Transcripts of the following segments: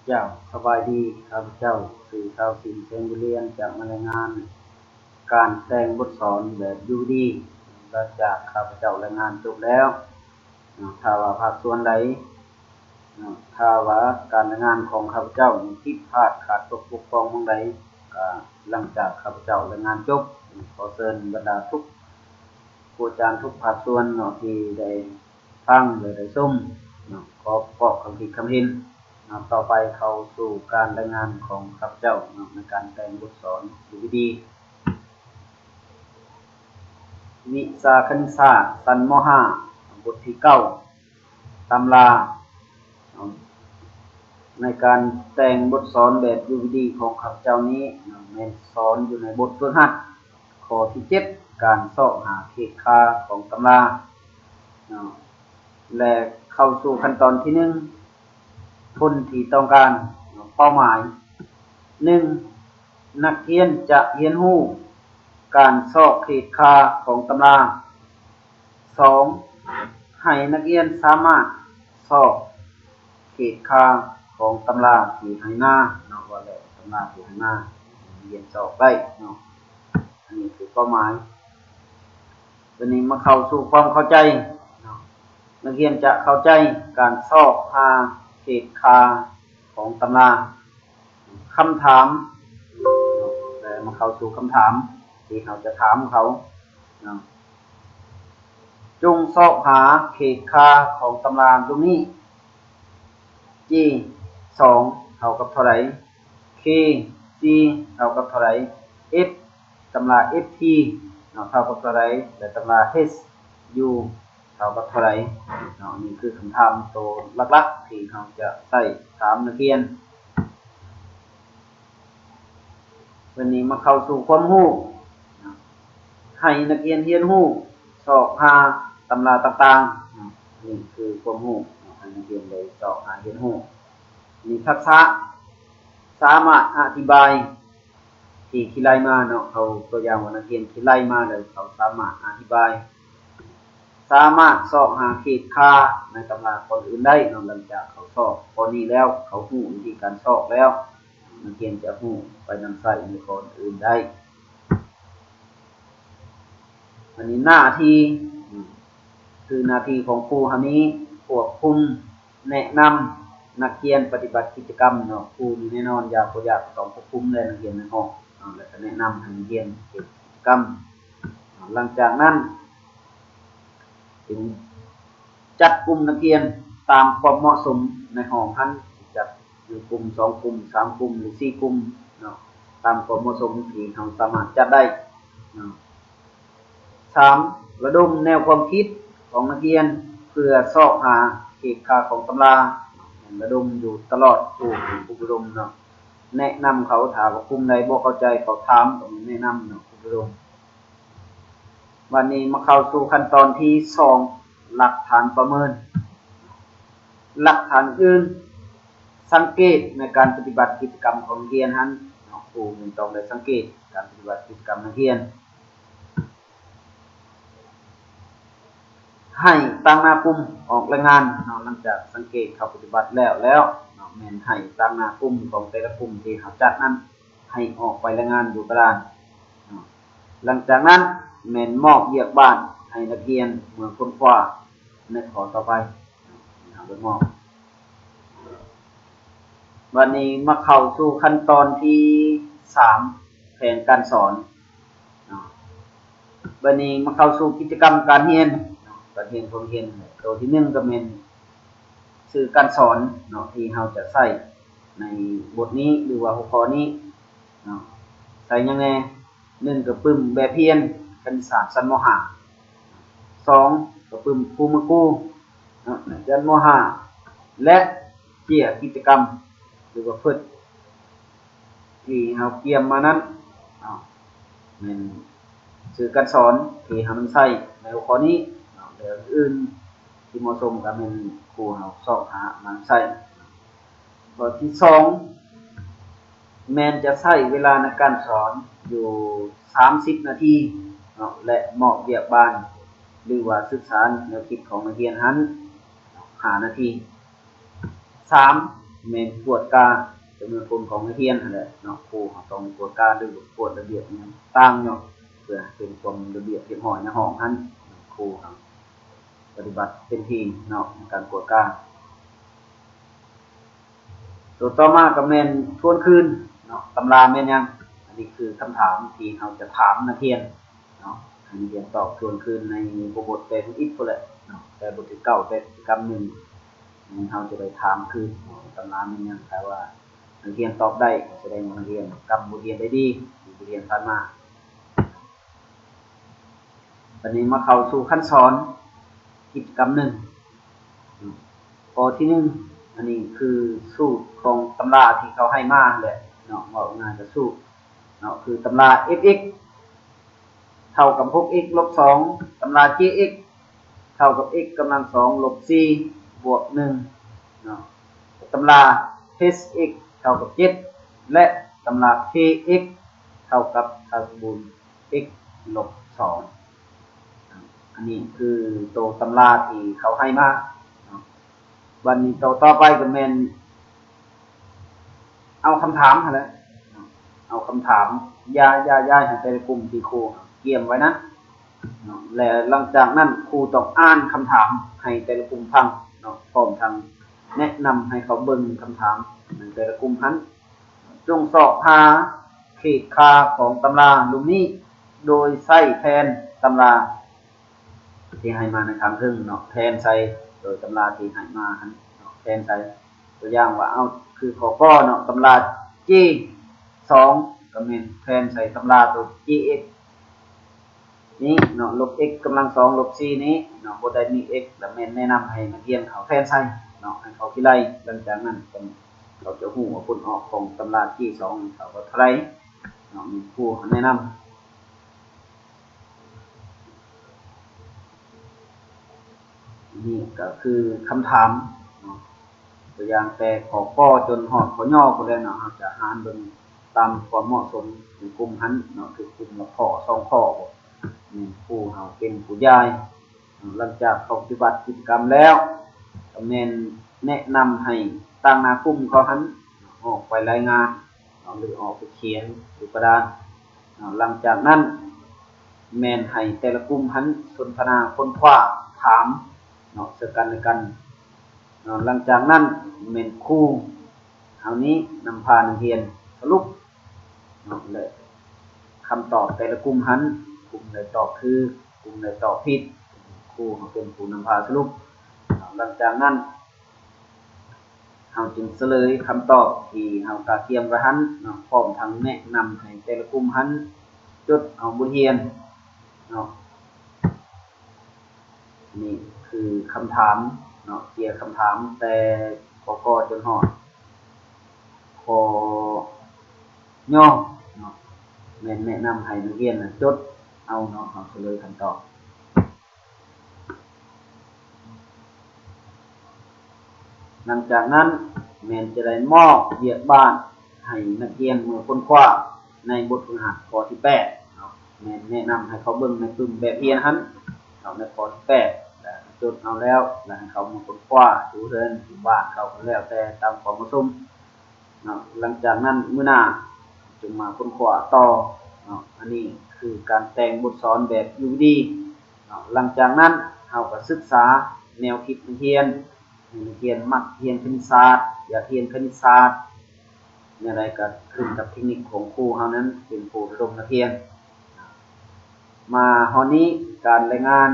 ເຈົ້າ ສະບາຍດີ, ຂ້າພະເຈົ້າຊື່ ທ້າວ ສິງ ແສງບຸນລຽນ ຈະມາລາຍງານການແຕ່ງບົດສອນແບບ ດີວີດີ ຫຼັງຈາກຂ້າພະເຈົ້າລາຍງານຈົບແລ້ວ. ເນາະ ຖ້າວ່າພາກສ່ວນໃດ ເນາະ ຖ້າວ່າການລາຍງານຂອງຂ້າພະເຈົ້າຜິດພາດ ຂາດຕົກບົກຜ່ອງໝ່ອງໃດ ກໍຫຼັງຈາກຂ້າພະເຈົ້າລາຍງານຈົບ ຂໍເຊີນບັນດາທຸກຜູ້ອາຈານທຸກພາກສ່ວນເນາະ ທີ່ໄດ້ຟັງ ແລະ ໄດ້ຊົມເນາະ ຂໍປະກອບຄຳຄິດຄຳເຫັນເນາະ. ຕໍ່ໄປເຂົ້າສູ່ການລາຍງານຂອງຂ້າພະເຈົ້າເນາະ ໃນການແຕ່ງບົດສອນ ດີວີດີ ວິຊາຄະນິດສາດ ຊັ້ນ ມໍຫ້າ ບົດທີເກົ້າ ຕຳລາເນາະ. ໃນການແຕ່ງບົດສອນແບບ ດີວີດີ ຂອງຂ້າພະເຈົ້ານີ້ເນາະ ແມ່ນສອນຢູ່ໃນບົດຝຶກຫັດ ຂໍ້ທີເຈັດ ການຊອກຫາເຂດຄ່າຂອງຕຳລາເນາະ ແລະ ເຂົ້າສູ່ຂັ້ນຕອນທີໜຶ່ງ ຜົນທີ່ຕ້ອງການເນາະ ເປົ້າໝາຍ ໜຶ່ງ ນັກຮຽນຈະຮຽນຮູ້ການຊອກເຂດຄ່າຂອງຕຳລາ. ສອງ ໃຫ້ນັກຮຽນສາມາດຊອກເຂດຄ່າຂອງຕຳລາທີ່ໃຫ້ມາເນາະ ວ່າແລ້ວຕຳລາທີ່ໃຫ້ມາ ນັກຮຽນຊອກໄດ້ເນາະ. ອັນນີ້ຄືເປົ້າໝາຍ. ບັດນີ້ມາເຂົ້າສູ່ຄວາມເຂົ້າໃຈເນາະ ນັກຮຽນຈະເຂົ້າໃຈການຊອກຫາເຂດຄ່າຂອງຕຳລາ. ຄຳຖາມເນາະ ແລະ ມາເຂົ້າສູ່ຄຳຖາມທີ່ເຮົາຈະຖາມເຂົາເນາະ. ຈົ່ງຊອກຫາເຂດຄ່າຂອງຕຳລາຕົງນີ້. G ສອງ ເທົ່າກັບເທົ່າໃດ? K C ເທົ່າກັບເທົ່າໃດ? F ຕຳລາ F T ເນາະ ເທົ່າກັບເທົ່າໃດ ແລະ ຕຳລາ H U ເທົ່າກັບເທົ່າໃດເນາະ. ນີ້ຄືຄຳຖາມໂຕຫຼັກໆ ທີ່ເຮົາຈະໃຊ້ຖາມນັກຮຽນ. ບັດນີ້ມາເຂົ້າສູ່ຄວາມຮູ້ເນາະ ໃຫ້ນັກຮຽນຮຽນຮູ້ຊອກຫາຕຳລາຕ່າງໆເນາະ. ນີ້ຄືຄວາມຮູ້ເນາະ ໃຫ້ນັກຮຽນໄດ້ຊອກຫາຮຽນຮູ້. ນີ້ທັກສະ ສາມາດອະທິບາຍ ທີ່ຄິດໄລ່ມາເນາະ ເຂົາຕົວຢ່າງວ່ານັກຮຽນຄິດໄລ່ມາ ແລ້ວເຂົາສາມາດອະທິບາຍ ສາມາດຊອກຫາເຂດຄ່າໃນຕຳລາກ່ອນອື່ນໄດ້ເນາະ. ຫຼັງຈາກເຂົາຊອກຂໍ້ນີ້ແລ້ວ ເຂົາຮູ້ວິທີການຊອກແລ້ວ ນັກຮຽນຈະຮູ້ໄປນຳໃຊ້ໃນຂໍ້ອື່ນໄດ້. ອັນນີ້ໜ້າທີ່ ຄືໜ້າທີ່ຂອງຄູເຮົານີ້ ຄວບຄຸມ ແນະນຳນັກຮຽນປະຕິບັດກິດຈະກຳເນາະ. ຄູນີ້ແນ່ນອນ ຢາກບໍ່ຢາກກໍຕ້ອງຄວບຄຸມແລະນັກຮຽນໃນຫ້ອງເນາະ ແລ້ວກໍແນະນຳໃຫ້ນັກຮຽນເຮັດກິດຈະກຳ. ຫຼັງຈາກນັ້ນຈຶ່ງຈັດກຸ່ມນັກຮຽນຕາມຄວາມເໝາະສົມໃນຫ້ອງຫັ້ນ ຊິຈັດຢູ່ກຸ່ມ ສອງກຸ່ມ ສາມກຸ່ມ ຫຼື ສີ່ກຸ່ມເນາະ ຕາມຄວາມເໝາະສົມທີ່ເຮົາສາມາດຈັດໄດ້ເນາະ. ສາມ ລະດົມແນວຄວາມຄິດຂອງນັກຮຽນເພື່ອຊອກຫາເຂດຄ່າຂອງຕຳລາ. ແມ່ນລະດົມຢູ່ຕະຫຼອດ ຄູເປັນຜູ້ລະດົມເນາະ ແນະນຳເຂົາ. ຖ້າວ່າກຸ່ມໃດບໍ່ເຂົ້າໃຈ ເຂົາຖາມ ກໍແມ່ນແນະນຳເນາະ ຜູ້ລະດົມ. ບັດນີ້ມາເຂົ້າສູ່ຂັ້ນຕອນທີສອງ ຫຼັກຖານປະເມີນ. ຫຼັກຖານອື່ນ ສັງເກດໃນການປະຕິບັດກິດຈະກຳຂອງນັກຮຽນຫັ້ນເນາະ ຄູແມ່ນຕ້ອງໄດ້ສັງເກດການປະຕິບັດກິດຈະກຳນັກຮຽນ. ໃຫ້ຕາງໜ້າກຸ່ມອອກລາຍງານເນາະ. ຫຼັງຈາກສັງເກດເຂົາປະຕິບັດແລ້ວແລ້ວເນາະ ແມ່ນໃຫ້ຕາງໜ້າກຸ່ມຂອງແຕ່ລະກຸ່ມທີ່ເຮົາຈັດນັ້ນ ໃຫ້ອອກໄປລາຍງານຢູ່ກະດານເນາະ. ຫຼັງຈາກນັ້ນແມ່ນມອບວຽກບ້ານໃຫ້ນັກຮຽນເມືອຄົ້ນຄວ້າໃນຂໍ້ຕໍ່ໄປເນາະ ເຮົາໄດ້ມອບ. ບັດນີ້ມາເຂົ້າສູ່ຂັ້ນຕອນທີສາມ ແຜນການສອນເນາະ. ບັດນີ້ມາເຂົ້າສູ່ກິດຈະກຳການຮຽນເນາະ ການຮຽນຂອງຮຽນ. ໂຕທີໜຶ່ງກໍແມ່ນສື່ການສອນເນາະ ທີ່ເຮົາຈະໃຊ້ໃນບົດນີ້ ຫຼືວ່າຫົວຂໍ້ນີ້ເນາະ. ໃສ່ຫຍັງແດ່? ໜຶ່ງ ກະປຶ້ມແບບຮຽນຄະນິດສາດຊັ້ນ ມໍຫ້າ. ສອງ ກະປຶ້ມຄູ່ມືຄູເນາະ ໃນຊັ້ນ ມໍຫ້າ ແລະ ເຈ້ຍກິດຈະກຳ ຫຼືວ່າເພີດ ທີ່ເຮົາກຽມມານັ້ນເນາະ ແມ່ນສື່ການສອນທີ່ເຮົານຳໃຊ້ໃນຫົວຂໍ້ນີ້ເນາະ ແລະ ອື່ນໆທີ່ເໝາະສົມກໍແມ່ນຄູເຮົາຊອກຫາມານຳໃຊ້. ຂໍ້ທີສອງ ແມ່ນຈະໃຊ້ເວລາໃນການສອນຢູ່ສາມສິບນາທີເນາະ ແລະ ມອບວຽກບ້ານ ຫຼືວ່າສຶກສາແນວຄິດຂອງນັກຮຽນຫັ້ນເນາະ ຫ້ານາທີ. ສາມ ແມ່ນກວດກາຈຳນວນຄົນຂອງນັກຮຽນຫັ້ນແຫຼະເນາະ. ຄູເຮົາຕ້ອງກວດກາ ຫຼືກວດລະບຽບຫຍັງຕ່າງເນາະ ເພື່ອໃຫ້ເປັນຄວາມລະບຽບຮຽບຮ້ອຍໃນຫ້ອງຫັ້ນ. ຄູເຮົາປະຕິບັດເຕັມທີ່ເນາະ ໃນການກວດກາ. ໂຕຕໍ່ມາກໍແມ່ນທວນຄືນເນາະ ຕຳລາແມ່ນຫຍັງ? ອັນນີ້ຄືຄຳຖາມທີ່ເຮົາຈະຖາມນັກຮຽນເນາະ ໃຫ້ນັກຮຽນຕອບທວນຄືນໃນຫົວບົດແປທຳອິດພຸ້ນແຫຼະເນາະ ແຕ່ບົດທີເກົ້າ ແຕ່ກິດຈະກຳໜຶ່ງ ເຮົາຈະໄດ້ຖາມຄືນເນາະ ຕຳລາແມ່ນຫຍັງ? ຖ້າວ່ານັກຮຽນຕອບໄດ້ ກໍສະແດງວ່ານັກຮຽນກຳບົດຮຽນໄດ້ດີ ໃນບົດຮຽນຜ່ານມາ. ບັດນີ້ມາເຂົ້າສູ່ຂັ້ນສອນກິດຈະກຳໜຶ່ງ. ຂໍ້ທີໜຶ່ງ ອັນນີ້ຄືສູດຂອງຕຳລາທີ່ເຂົາໃຫ້ມາແຫຼະເນາະ ເວົ້າງ່າຍກໍສູດເນາະ ຄືຕຳລາ f(x) ເທົ່າກັບ ຫົກx ລົບສອງ, ຕຳລາ g(x) ເທົ່າກັບ x ກຳລັງສອງ ລົບສີ່ ບວກໜຶ່ງເນາະ, ຕຳລາ h(x) ເທົ່າກັບເຈັດ ແລະ ຕຳລາ k(x) ເທົ່າກັບ ຖ້າສົມບູນ x ລົບສອງ. ອັນນີ້ຄືໂຕຕຳລາທີ່ເຂົາໃຫ້ມາເນາະ. ບັດນີ້ໂຕຕໍ່ໄປກໍແມ່ນເອົາຄຳຖາມຫັ້ນແຫຼະເນາະ ເອົາຄຳຖາມ ຢາຍໆໆ ໃຫ້ແຕ່ລະກຸ່ມທີ່ຄູກຽມໄວ້ນັ້ນເນາະ ແລະ ຫຼັງຈາກນັ້ນຄູຕ້ອງອ່ານຄຳຖາມໃຫ້ແຕ່ລະກຸ່ມຟັງເນາະ ພ້ອມທັງແນະນຳໃຫ້ເຂົາເບິ່ງຄຳຖາມໃນແຕ່ລະກຸ່ມຫັ້ນ. ຈົ່ງຊອກຫາເຂດຄ່າຂອງຕຳລາລຸ່ມນີ້ ໂດຍໃຊ້ແທນຕຳລາທີ່ໃຫ້ມາໃນຂ້າງເທິງເນາະ ແທນໃສ່ໂດຍຕຳລາທີ່ໃຫ້ມາຫັ້ນເນາະ ແທນໃສ່ ຕົວຢ່າງວ່າ ເອົາ ຄືຂໍ້ ກ ເນາະ ຕຳລາ g ສອງ ກໍແມ່ນແທນໃສ່ຕຳລາໂຕ g(x) ນີ້ເນາະ ລົບ x ກຳລັງສອງ ລົບສີ່ນີ້ເນາະ ບໍ່ໄດ້ມີ x ລະແມ່ນແນະນຳໃຫ້ນັກຮຽນເຂົາແທນໃສ່ເນາະ ໃຫ້ເຂົາຄິດໄລ່. ຫຼັງຈາກນັ້ນເຂົາຈະຮູ້ວ່າຜົນອອກຂອງຕຳລາ g ສອງ ເຂົາກໍເທົ່າໃດເນາະ ມີຄູແນະນຳ. ນີ້ກໍຄືຄຳຖາມເນາະ ຕົວຢ່າງແຕ່ຂໍ້ ກ ຈົນຮອດຂໍ້ ຍ ພຸ້ນແຫຼະເນາະ ເຮົາຈະຫານເບິ່ງຕາມຄວາມເໝາະສົມໃນກຸ່ມຫັ້ນເນາະ ຄືກຸ່ມລະຂໍ້ ສອງຂໍ້ ແມ່ນຄູເຮົາເປັນຜູ້ຢາຍ. ຫຼັງຈາກເຂົາປະຕິບັດກິດຈະກຳແລ້ວ ກໍແມ່ນແນະນຳໃຫ້ຕາງໜ້າກຸ່ມເຂົາຫັ້ນອອກໄປລາຍງານ ເນາະ ຫຼືອອກໄປຂຽນຢູ່ກະດານເນາະ. ຫຼັງຈາກນັ້ນແມ່ນໃຫ້ແຕ່ລະກຸ່ມຫັ້ນສົນທະນາຄົ້ນຄວ້າຖາມເນາະ ເຊິ່ງກັນແລະກັນເນາະ. ຫຼັງຈາກນັ້ນແມ່ນຄູເຮົານີ້ນຳພານັກຮຽນສະຫຼຸບເນາະ ແລະ ຄຳຕອບແຕ່ລະກຸ່ມຫັ້ນ ກຸ່ມໃດຕອບຖືກ ກຸ່ມໃດຕອບຜິດ ຄູເຮົາເປັນຜູ້ນຳພາສະຫຼຸບເນາະ. ຫຼັງຈາກນັ້ນ ເຮົາຈຶ່ງສະເຫຼີຍຄຳຕອບທີ່ເຮົາກະກຽມໄວ້ຫັ້ນເນາະ ພ້ອມທັງແນະນຳໃຫ້ແຕ່ລະກຸ່ມຫັ້ນຈົດເອົາບົດຮຽນເນາະ. ນີ້ຄືຄຳຖາມເນາະ ເກຍຄຳຖາມແຕ່ ກ ກ ຈົນຮອດ ຄ ຍ ເນາະ ແມ່ນແນະນຳໃຫ້ນັກຮຽນນັ້ນຈົດເອົາເນາະ ເຮົາສະເຫຼີຍຄຳຕອບ. ຫຼັງຈາກນັ້ນແມ່ນຈະໄດ້ມອບວຽກບ້ານໃຫ້ນັກຮຽນເມືອຄົ້ນຄວ້າໃນບົດຝຶກຫັດຂໍ້ທີແປດເນາະ ແມ່ນແນະນຳໃຫ້ເຂົາເບິ່ງໃນປຶ້ມແບບຮຽນຫັ້ນເນາະ ໃນຂໍ້ທີແປດ ແລະ ຈົດເອົາແລ້ວ ແລະ ໃຫ້ເຂົາເມືອຄົ້ນຄວ້າຢູ່ເຮືອນຢູ່ບ້ານເຂົາ ກໍແລ້ວແຕ່ຕາມຄວາມເໝາະສົມເນາະ. ຫຼັງຈາກນັ້ນມື້ໜ້າຈຶ່ງມາຄົ້ນຄວ້າຕໍ່ເນາະ. ອັນນີ້ຄືການແຕ່ງບົດສອນແບບ UVD ເນາະ. ຫຼັງຈາກນັ້ນເຮົາກໍສຶກສາແນວຄິດນັກຮຽນ ໃຫ້ນັກຮຽນມັກຮຽນຄະນິດສາດ ຢາກຮຽນຄະນິດສາດ ແນວໃດກໍຂຶ້ນກັບເຕັກນິກຂອງຄູເຮົານັ້ນເປັນຜູ້ລະດົມນັກຮຽນ. ມາຮອດນີ້ການລາຍງານ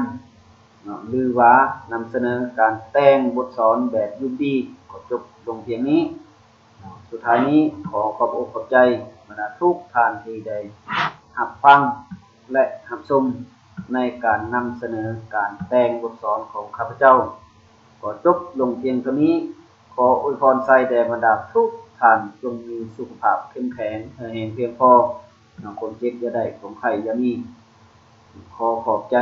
ເນາະ ຫຼືວ່ານຳສະເໜີການແຕ່ງບົດສອນແບບ UVD ກໍຈົບລົງພຽງນີ້ເນາະ. ສຸດທ້າຍນີ້ຂໍຂອບອົກຂອບໃຈບັນດາທຸກທ່ານທີ່ໄດ້ຮັບຟັງ ແລະ ຮັບຊົມໃນການນຳສະເໜີການແຕ່ງບົດສອນຂອງຂ້າພະເຈົ້າ ກໍຈົບລົງພຽງເທົ່ານີ້. ຂໍອວຍພອນໃສ່ແດ່ບັນດາທຸກທ່ານ ຈົ່ງມີສຸຂະພາບເຂັ້ມແຂງ ແຮງພຽງພໍ, ຄວາມເຈັບຢ່າໄດ້, ຄວາມໄຂ້ຢ່າມີ. ຂໍຂອບໃຈ.